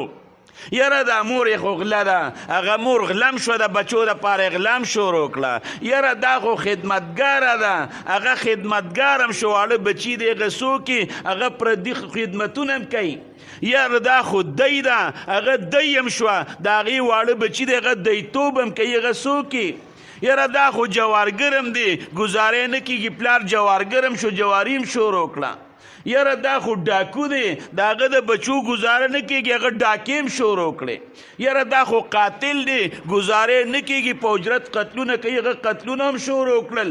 یاره دا مور یې خو غله ده، هغه مور غلم شوه، د بچو د پاره یې غلام شروع کړه. یاره دا خو خدمتګاره ده، هغه خدمتګار هم شو، واړه بچي دی هغه څوک یې، هغه پردي خدمتونه هم کوي. یاره دا خو دی ده، هغه دی هم شوه، د هغې واړه بچي دی هغه دیتوب هم کوي، هغه څوک یې. یاره دا خو جوارګر هم دی، ګزاره نه کېږي، پلار جوارګر هم شو، جواري هم شروع کړه. یاره دا خو ډاکو دی، د هغه د بچو ګزاره نه کېږي، هغه ډاکې هم شروع کړې. یاره دا خو قاتل دی، ګزاره نه کېږي، په اجرت قتلونه کوي، هغه قتلونه هم شروع کړل.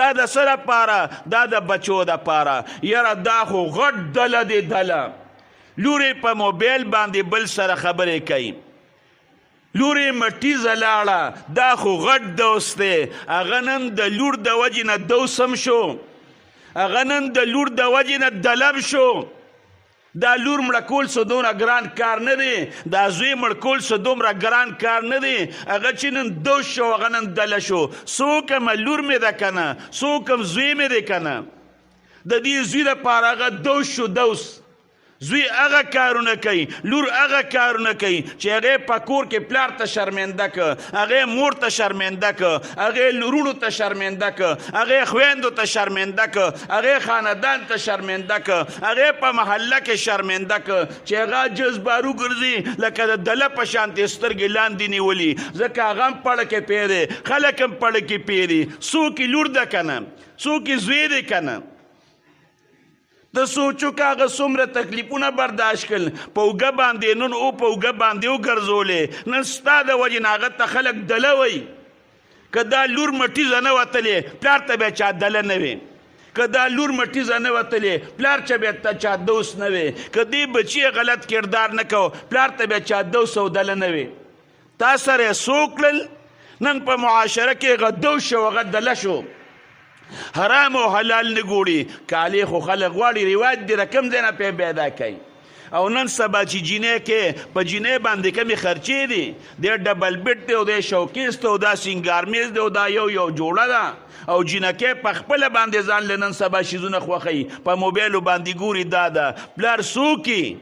دا د څه دپاره؟ دا د بچو دپاره. یاره دا خو غټ ډله دی، ډله. لور یې په موبایل باندې بل سره خبرې کوي، لور یې مټیزه لاړه، دا خو غټ دوست دی. هغه نن د لور د وجې نه دوست هم شو، هغه نن د لور د وجې نه دلم شو. دا لور مړه کول څه دومره ګران کار نه دی، دا زوی مړ کول څه دومره ګران کار نه دی. هغه چې نن دوست شو، هغه نن دله شو. څوک هم لور مې ده که نه، څوک هم زوی مې دی که نه، د دې زوی دپاره هغه دوست شو. دوست زوی هغه کارونه کوي، لور هغه کارونه کوي چې هغې په کور کې پلار ته شرمنده که، هغې مور ته شرمنده که، هغې لوروڼو ته شرمنده که، هغې خویندو ته شرمنده که، هغې خاندان ته شرمنده که، هغې په محله کې شرمنده که، چې هغه جذبارو ګرځي لکه د دله په شانتې سترګې لاندې نیولي، ځکه هغه هم پړه کې پی دی، خلک هم پړه کې پی دي. څوک یې لور ده که نه، څوک یې زوی دی که نه. ته سوچ وکړه هغه څومره تکلیفونه برداشت کړل، په اوږه باندې نن او په اوږه باندې وګرځولې، نن ستا د وجې نه هغه ته خلک دله وایي. که دا لور مټیزه نه وتلې پلار ته بیا چا دله نه وي، که دا لور مټیزه نه وتلې پلار چا بیا ته چا دوست نه وي، که دې بچي غلط کردار نه کو پلار ته بیا چا دوست او دله نه وي. تا سره یې څو کړل، نن په معاشره کې هغه دوست شو، هغه دله شو. حرام او حلال نه ګوري. کالې خو خلک غواړي، رواج دې د کوم ځای نه پې پیدا کوي. او نن سبا چې جینۍ کې په جینۍ باندې کمې خرچې دي، دی ډبل بیډ دی او دی شوکیس دی او دا سینګار میز دی او دا یو یو جوړه ده، او جینکۍ په خپله باندې ځان له نن سبا شیزونه خوښوي، په موبایلو باندې ګوري. دا ده پلار څوک یې؟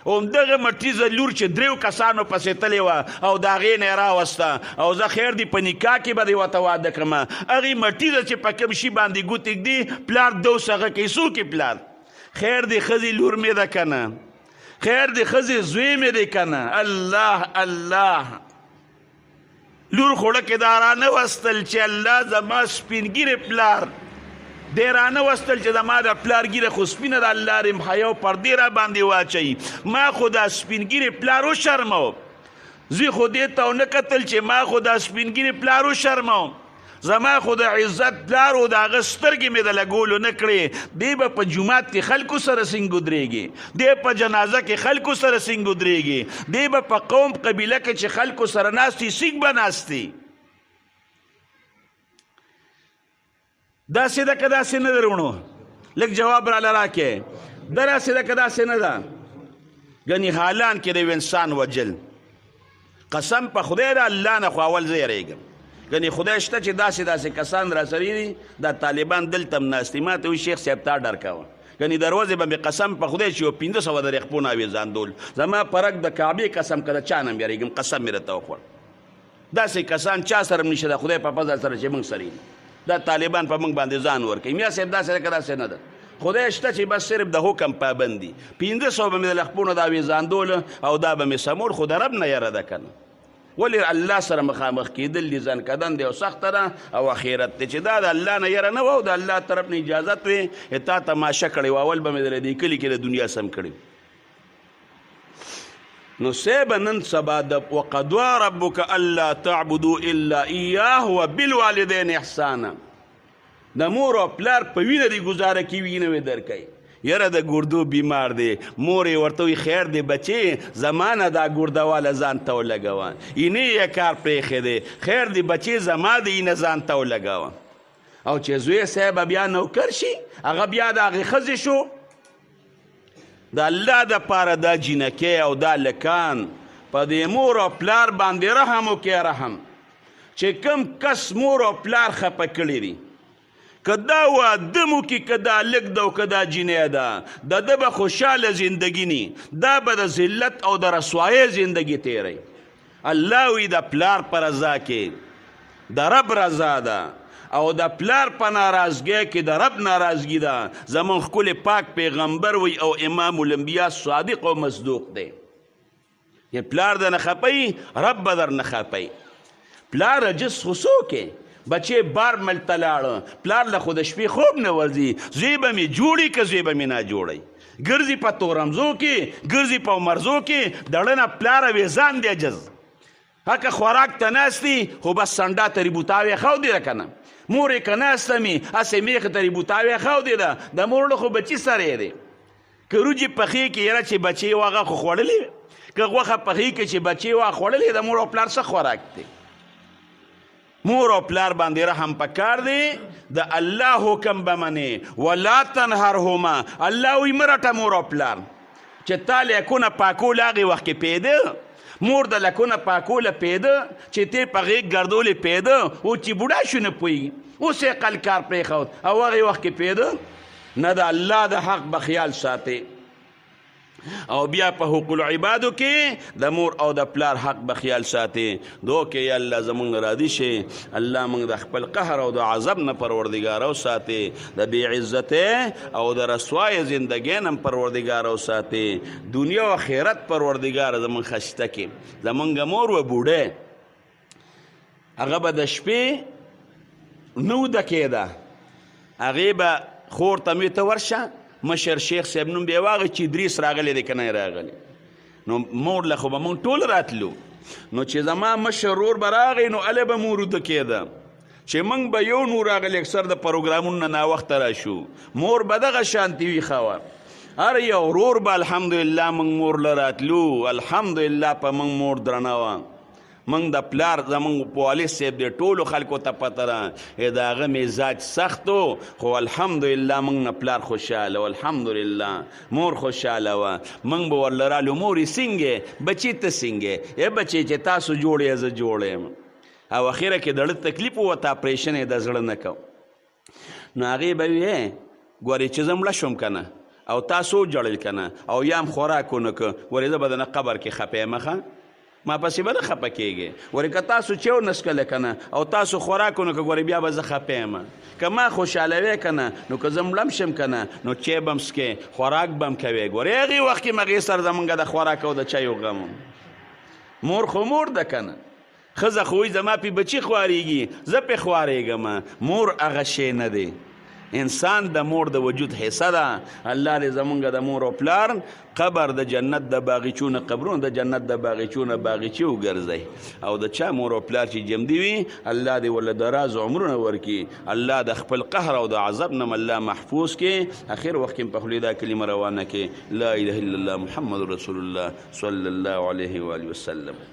همدغه مټیزه لور چې دریو کسانو پسې تلې وه او د هغې نه یې راوسته، او زه خیر دی په نکاح کې به دې ورته واده کړم، هغې مټیزه چې په کوم شي باندې ګوتې ږدي پلار دوس هغه کوي. څوک یې پلار؟ خیر دی ښځې لور مې ده که نه، خیر دی ښځې زوی مې دی که نه. الله الله، لور خو ړکې دا رانه وستل چې الله زما سپین ږیری پلار دی رانه وستل چې زما د پلار ږیره خو سپینه ده، الله دې حیا او پردې را باندې واچوي. ما خو دا سپین ږیری پلار وشرمو، زوی خو دې ته ونه کتل چې ما خو دا سپین ږیری پلار وشرمو، زما خو د عزت پلار و، د هغه سترګې مې د لګولو نه کړې. دی به په جومات کې خلکو سره څنګه ودرېږي، دی په جنازه کې خلکو سره څنګه ودرېږي، دی به په قوم قبیله کې چې خلکو سره ناست وي څنګه به ناست وي. داسې ده که داسې نه ده وروڼو؟ لږ جواب راله راکړئ. دا داسې ده که داسې نه ده؟ ګنې حالان کې د یو انسان وژل، قسم په خدای ده الله نه خو اول زه یېرېږم، ګنې خدای شته چې داسې داسې کسان راسره دي. دا طالبان دلته هم ناست دي، ما ته وایي شیخ صاحب تا ډر کوه، ګنې دروازې به مې قسم په خدای چې یو 500 د رېښپو نه اوېزاندول، زما په رګ د کعبې قسم که د چا نه هم یېرېږم، قسم مې درته وخوړ. داسې کسان چا سره هم نشته د خدای په فضل سره چې موږ سره یې. دا طالبان په موږ باندې ځان ورکوي. میا صاحب داسې ده که داسې نه ده؟ خدای شته چې بس صرف د حکم پابند دي. 500 به مې د لخپونو دا وېزاندول او دا به مې سمول، خو د رب نه یره ده که نه. ولې الله سره مخامخ کېدل دي، ځان کدن دی او سخته ده او اخرت دی. چې دا د الله نه یره نه وه او د الله طرف نه اجازت وي، تا تماشه کړې وه، اول به مې د دې کلي کې د دنیا سم کړې. نو صاحب نن سبا د وقضا ربک الا تعبدوا الا ایاه وبالوالدین احسانا، د مور او پلار په وینه دې ګزاره کوي، وینه وې درکوي. یاره د ګردو بیمار دی، مور یې ورته وایي خیر دی بچې، زما نه دا ګرده واله ځان ته ولګوه، اینې یې کار پرېښی دی، خیر دی بچې زما دی اینه ځان ته ولګوه. او چې زوی صاحب بیا نوکر شي، هغه بیا د هغې ښځې شو. د الله د پاره دا جینکۍ او دا لکان په دې مور او پلار باندې رحم وکړي، رحم چې کم کس مور او پلار خفه کړي دي، که دا واده مو کې، که دا لږ ده او که دا جینۍ ده، د ده به خوشحاله زندګي ني، دا به د ذلت او د رسوایۍ زندګي تېروي. الله وی د پلار په رضا کې د رب رضا ده او د پلار په ناراضګۍ کې د رب ناراضګي ده. زمونږ ښکلی پاک پیغمبر وی او امام الانبیا صادق او مصدوق دی. یې پلار د نه خپه رب به در نه خپه. پلار عجز خو څوک یې؟ بچې بار مل ته لاړه، پلار له خو د شپې خوب نه ورځي، زوی به مې جوړي که زوی به مې نه جوړوي، ګرځي په تورمزو کې، ګرځي په مرزو کې، دړنه پلار ویزان دی عجز. هکه خوراک ته ناست دي خو بس سنډا ترې بوتاوې ښودې ده که نه، مور یې که ناسته مي هسې مېخې ترې بوتاوې ښودې ده، د مور له خو بچي سری دی. که روجې پخې کې یاره چې بچې وه هغه خو خوړلې، که غوښه پخې کې چې بچې وه خوړلې، د مور او پلار څه خوراک دی؟ مور او پلار باندې رحم پکار دی، د الله حکم به منې. ولا تنهرهما، الله وایي مه رټه مور او پلار چې تا لیکونه پاکول هغې وخت کې پیده، مور د لکونه پاکوله پیده چې تی په غېږ ګرځولې پیده، او چې بوډا شو نه پوهېږي، اوس یې عقل کار پرېښود او هغې وخت کې پیده نه. د الله د حق به خیال ساتې او بیا په حقوق العبادو کې د مور او د پلار حق به خیال ساتې. دعا کې یا الله زمونږ راضي شي، الله مونږ د خپل قهر او د عذاب نه پروردګار وساتې، د بې عزتۍ او د رسوایۍ زندګۍ نه هم پروردګار وساتې، دنیا او آخرت پروردګار زمونږ ښایسته کې. زمونږ مور و بوډۍ هغه به د شپې نه وده کېده، هغې به خور ته مې ته ورشه، مشر شیخ صاحب نوم به یې واغی چې ادریس راغلی دی که نه راغلی. نو مور له خو به مونږ ټول راتلو، نو چې زما مشر ورور به راغی نو هله به مور وده کېده، چې مونږ به یو نور راغلی اکثر د پروګرامونو نه ناوخته راشو، مور به دغه شانتې ویښه وه. هر یو ورور به الحمدلله مونږ مور له راتلو، الحمدلله په مونږ مور درنه وه. موږ د پلار زمونږ په والد صاحب دی، ټولو خلکو ته پته ده، د هغه مزاج سخت و، خو الحمدلله موږ نه پلار خوشحاله و، الحمدلله مور خوشحاله وه. موږ به ورله رالو، مورې څنګه بچې ته څنګه ای بچې چې تاسو جوړ یې زه جوړ یم. او اخره کې د زړه تکلیف ووته، اپریشن یې د زړه نه کو. نو هغې به ویې ګورې چې زه مړه شوم که نه او تاسو وژړل که نه او یا هم خوراک ونه که، ګورې زه به د نه قبر کې خفه یم، ښه ما پسې به نه خفه کېږې. ګورې که تاسو چای ونه څښله که نه او تاسو خوراک ونه که، ګورې بیا به زه خفه یم. که ما خوشحالوې که نه نو که زه مړم شم که نه نو چای به هم څکې، خوراک به هم کوې. ګورې هغې وخت کې هغې سره زمونږ د خوراک او د چایو غم. مور خو مور ده که نه، ښځه خو وایي زما پې بچي خوارېږي، زه پې خوارېږم. مور هغه شی نه دی. انسان د مور د وجود حصه ده. الله دې زمونږ د مور او پلار قبر د جنت د باغچو نه، قبرونه د جنت د باغچو نه باغچې وګرځوي. او د چا مور او پلار چې جمدي وي، الله دې ورله دراز عمرونه ورکړي، الله د خپل قهر او د عذاب نه الله محفوظ کړي. اخر وخت کې په خولې دا کلمه روانه کړي، لا اله الا الله محمد رسول الله صلی الله علیه وآله وسلم.